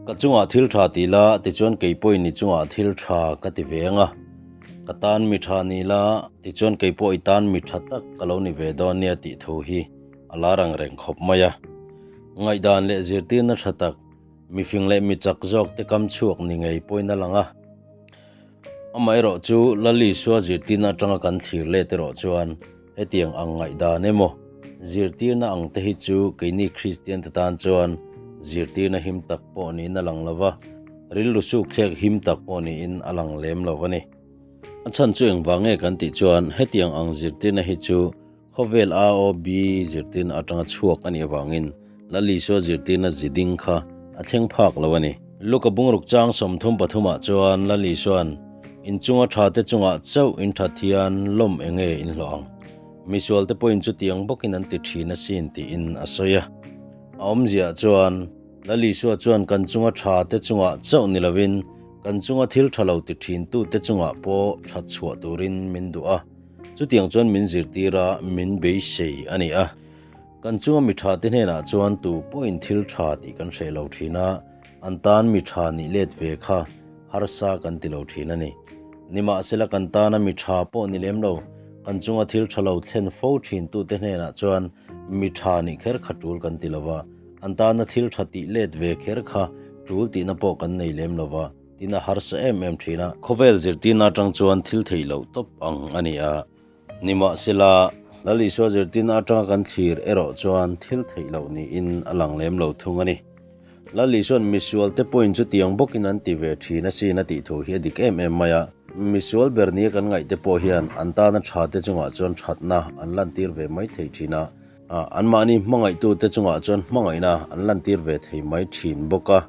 Ka chungah thil tha ti la, tichuan kei pawhin i chungah thil tha ka ti ve ang a. Ka tan mi tha ni la, tichuan kei pawh i tan mi tha tak ka lo ni ve dawn nia tih thu hi a lar ang reng khawp mai a. Ngaihdan leh zirtirna tha tak, mifing leh mi chak zawk te kam chhuak ni ngei pawhin a lang a. Amaherawh chu Lal Isua zirtirna atanga kan thlir let erawh chuan hetiang ang ngaihdan emaw zirtirna ang te hi chu keini Kristian te tan chuan zirtirna him tak pawh niin a lang lo va, rilru sukthlek him tak pawh niin a lang lem lo a ni. A chhan chu engvang nge kan tih chuan hetiang ang zirtirna hi chu khawvel AOB zirtirna atanga chhuak a nih avangin Lal Isua zirtirna ziding kha a thleng phak lo a ni. Luka bungruk chang 33 ah chuan Lal Isua'n, In chunga tha te chungah chauh in that hian lawm eng nge in hlawh ang? Misual te pawhin chutiang bawkin an ti thin asin tiin a sawi a. A awmziah chuan Lal Isua chuan kan chunga tha te chungah chauh ni lovin kan chunga thil tha lo ti thintu te chungah pawh that chhuah turin min duh a. Chutiang chuan min zirtir a, min beisei a ni a. Kan chunga mi tha te hnenah chuan tu pawhin thil tha tih kan hreh lo thin a, an tan mi tha nih let ve kha harsa kan ti lo thin a ni. Nimahsela kan tana mi tha pawh ni lem lo, kan chunga thil tha lo thlen fo thin tute hnenah chuan mi tha nih kher kha tul kan ti lo va, an tana thil tha tih let ve kher kha tul tihna pawh kan nei lem lo va. Tin a harsa em em thin a. Khawvel zirtirna atang chuan thil theih loh tawp ang a ni a. Nimahsela, Lal Isua zirtirna atanga kan thlir erawh chuan thil theih loh niin a lang lem lo thung a ni. Lal Isua'n misualte pawhin chutiang bawkin an ti ve thin asin a tih thu hi a dik em em mai a. Misual ber nia kan ngaihte pawh hian an tana thate chungah chuan thatna an lantir ve mai thei thin a. Anmahni hmangaihtute chungah chuan hmangaihna an lantir ve thei mai thin bawk a.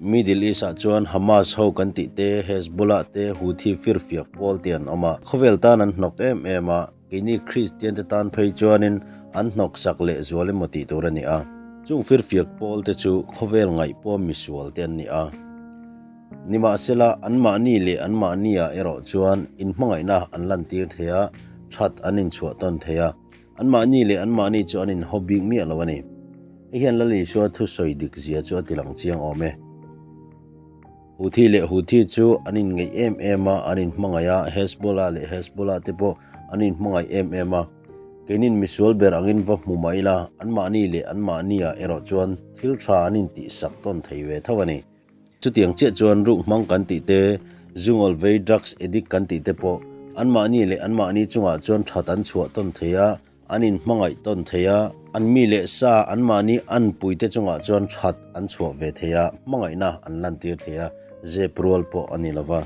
Middle East ah chuan Hamas ho kan tih te, Hezbollah te, Houthi firfiak pawl te an awm a. Khawvel tan an hnawk em em a, keini Kristian te tan phei chuanin an hnawk sak leh zual emaw tih tur a ni a. Chung firfiak pawl te chu khawvel ngaihpawm misual te an ni a. Nimahsela, anmahni leh anmahni ah erawh chuan inhmangaihna an lantir thei a, that an inchhuah tawn thei a. Anmahni leh anmahni chu an inhaw bik miah lo a ni. Hei hian Lal Isua thusawi dik zia chu a ti lang chiang awm e. Houthi leh Houthi chu an inngeih em em a, an inhmangaih a, Hezbollah leh Hezbollah te pawh an inhmangaih em em a. Keinin misual ber angin va hmu mah ila, anmahni leh anmahniah erawh chuan thil tha an intihsak tawn thei ve tho a ni. Chutiang chiah chuan ruk hmang kan tih te, zungawl vei drugs addict kan tih te pawh anmahni leh anmahni chungah chuan that an chhuah tawn thei a, an inhmangaih tawn thei a, an mi leh sa anmahni anpui te chungah chuan that an chhuah ve thei a, hmangaihna an lantir thei a, zep rual pawh a ni lova.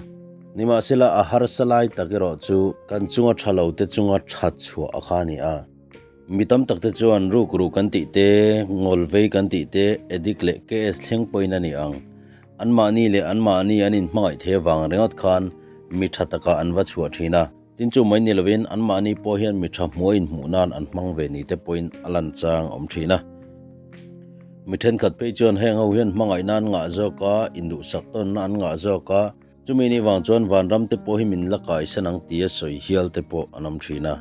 Nimahsela a harsa lai tak erawh chu kan chunga tha lo te chunga that chhuah a kha a ni a. Mi tam tak te chuan rukru kan tih te, ngawl vei kan tih te, addict leh KS thleng pawhin a ni ang. Anmahni leh anmahni an inhmangaih thei avang ringawt khan mi tha takah an va chhuah thin a. Tin chu mai ni lovin anmahni pawh hian mi tha hmuh a inhmuh nan an hmang ve ni te pawhin a lan chang a awm thin a. Mi thenkhat phei chuan heng ho hian hmangaihna an ngah zawk a, induhsak tawnna an ngah zawk a, Chumi ni vang chuan vanram te pawh hi min la kaisan ang tia sawi hial te pawh an awm thin a.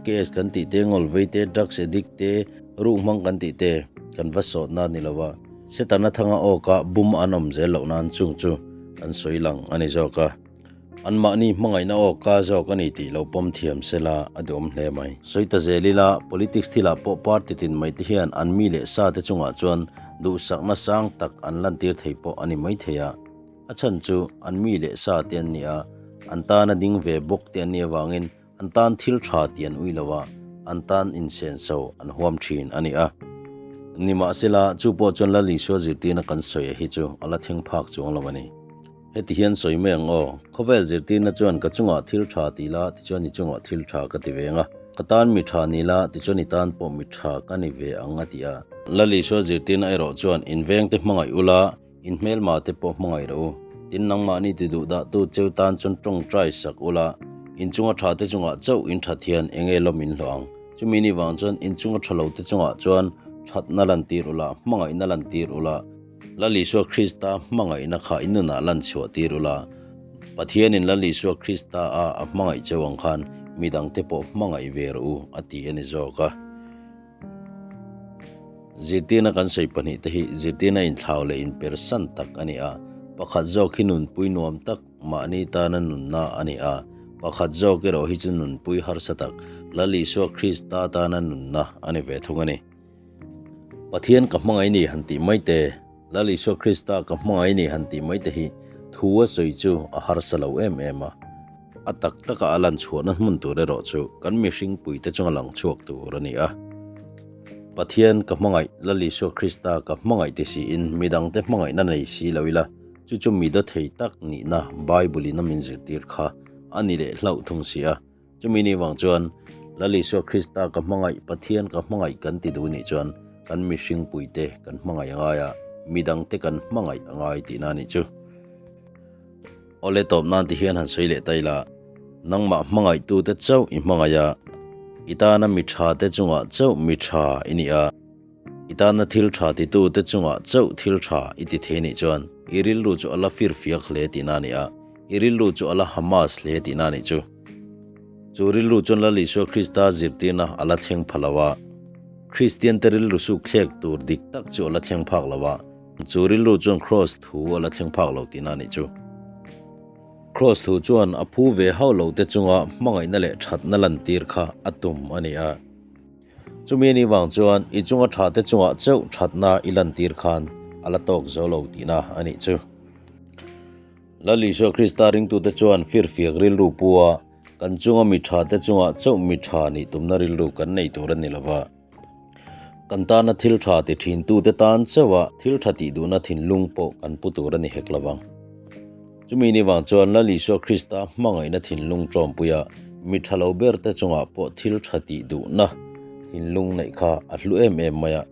KS kan tih te, ngawlvei te, drugs addict te, ruh hmang kan tih te kan va sawtna a ni lo a. Setana thanga awka bum an awm zel loh nan chung chu kan sawi lang a ni zawk a. Anmahni hmangaihna awka zawk a ni tih lo pawm thiam sela a duhawm hle mai. Sawi ta zel ila, politics thilah pawh party tin mai te hian an mi leh sa te chungah chuan duhsakna sang tak an lantir thei pawh a ni maithei a. A chhan chu an mi leh sa te an ni a, an tan a ding ve bawk te an nih avangin an tan thil tha tih an ui lo a, an tan insenso an huam thin a ni a. Nimahsela, chu pawh chuan Lal Isua zirtirna kan sawi a hi chu a la thleng phak chuang lo a ni. Heti hian sawi mai ang aw, khawvel zirtirna chuan ka chungah thil tha ti la tichuan i chungah thil tha ka ti ve ang a, ka tan mi tha ni la tichuan i tan pawh mi tha ka ni ve ang a ti a. Lal Isua zirtirna erawh chuan invengte hmangaih ula, In hmelma te pawh hmangaih rawh u. Tin, nangmahni ti duh dah tu cheu tan chuan tawngtai sak ula, in chunga tha te chungah chauh in that hian eng nge lawm in hlawh ang. Chumi ni vang chuan in chunga tha lo te chungah chuan thatna lantir ula, hmangaihna lantir ula, Lal Isua Krista hmangaihna kha in nunah lan chhuah tir ula, Pathianin Lal Isua Krista a a hmangaih cheu ang khan midang te pawh hmangaih ve rawh u, a ti a ni zawk a. Zirtirna kan sawi pahnihte hi zirtirna inthlau leh inpersan tak a ni a, pakhat zawk hi nunpui nuam tak mahni tana nunna a ni a, pakhat zawk erawh hi chu nunpui harsa tak Lal Isua Krista tana nunna a ni ve thung a ni. Pathian ka hmangaih ni han tih mai te, Lal Isua Krista ka hmangaih ni han tih mai te hi thu a sawi chu a harsa lo em em a. A tak taka a lan chhuahna hmun tur erawh chu kan mihring puite chunga lang chhuak tur a ni a. Pathian ka hmangaih, Lal Isua Krista ka hmangaih ti siin midangte hmangaihna nei si lo ila, chu chu mi dawthei tak nihna Bible-in a min zirtir kha a ni leh hlauh thung si a. Chumi ni vang chuan Lal Isua Krista ka hmangaih, Pathian ka hmangaih kan ti duh nih chuan kan mihring puite kan hmangaih a ngai a, midangte kan hmangaih a ngai tihna a nih chu. Awle tawp nan ti hian han sawi leh ta ila, nangmah hmangaihtute chauh i hmangaih a, i tana mi tha te chungah chauh mi tha i ni a, i tana thil tha titute chungah chauh thil tha i ti thei nih chuan i rilru chu a la firfiak hle tihna a ni a, i rilru chu a la Hamas hle tihna a nih chu. Chu rilru chuan Lal Isua Krista zirtirna a la thleng pha lo a, Kristiante rilru sukthlek tur dik tak chu a la thleng phak lo a, Chu rilru chuan Kraws thu a la thleng phak lo tihna a nih chu. Kraws thu chuan a phu ve hauh lo te chunga hmangaihna leh thatna lantir kha a tum a ni a. Chumi a nih vang chuan i chunga tha te chungah chauh thatna i lantir khan a la tawk zo lo tihna a nih chu. Lal Isua Krista ringtute chuan firfiak rilru pu a, kan chunga mi tha te chungah chauh mi tha nih tumna rilru kan nei tur a ni lova. Kan tana thil tha ti thintute tan chauha thil tha tih duhna thinlung pawh kan pu tur a ni hek lo vang. Chumi ni vang chuan Lal Isua Krista hmangaihna thinlung tawmpuia mi tha lo berte chungah pawh thil tha tih duhna thinlung neih kha a hlu em em mai a.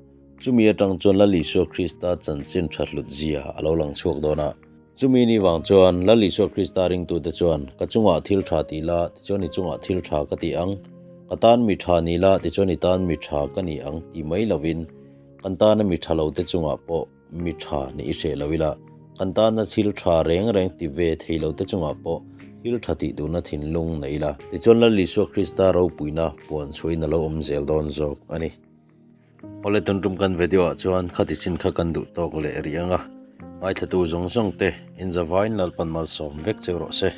Chumi atang chuan Lal Isua Krista chanchin tha hlut zia a lo lang chhuak dawn a. Chumi ni vang chuan Lal Isua Krista ringtute chuan, Ka chungah thil tha ti la, tichuan i chungah thil tha ka ti ang. Ka tan mi tha ni la, tichuan i tan mi tha ka ni ang ti mai lovin, kan tana mi tha lote chungah pawh mi tha nih i hreh lo ila, kan tana thil tha reng reng ti ve thei lote chungah pawh thil tha tih duhna thinlung nei ila. Tichuan Lal Isua Krista ropuina puan chhuahin a lo awm zel dawn zawk a ni. Awle tun tum kan video ah chuan khati chin kha kan duh tawk leh rih ang a, ngaithlatu zawng zawng te in zavain Lalpan malsawm vek cheu rawh se.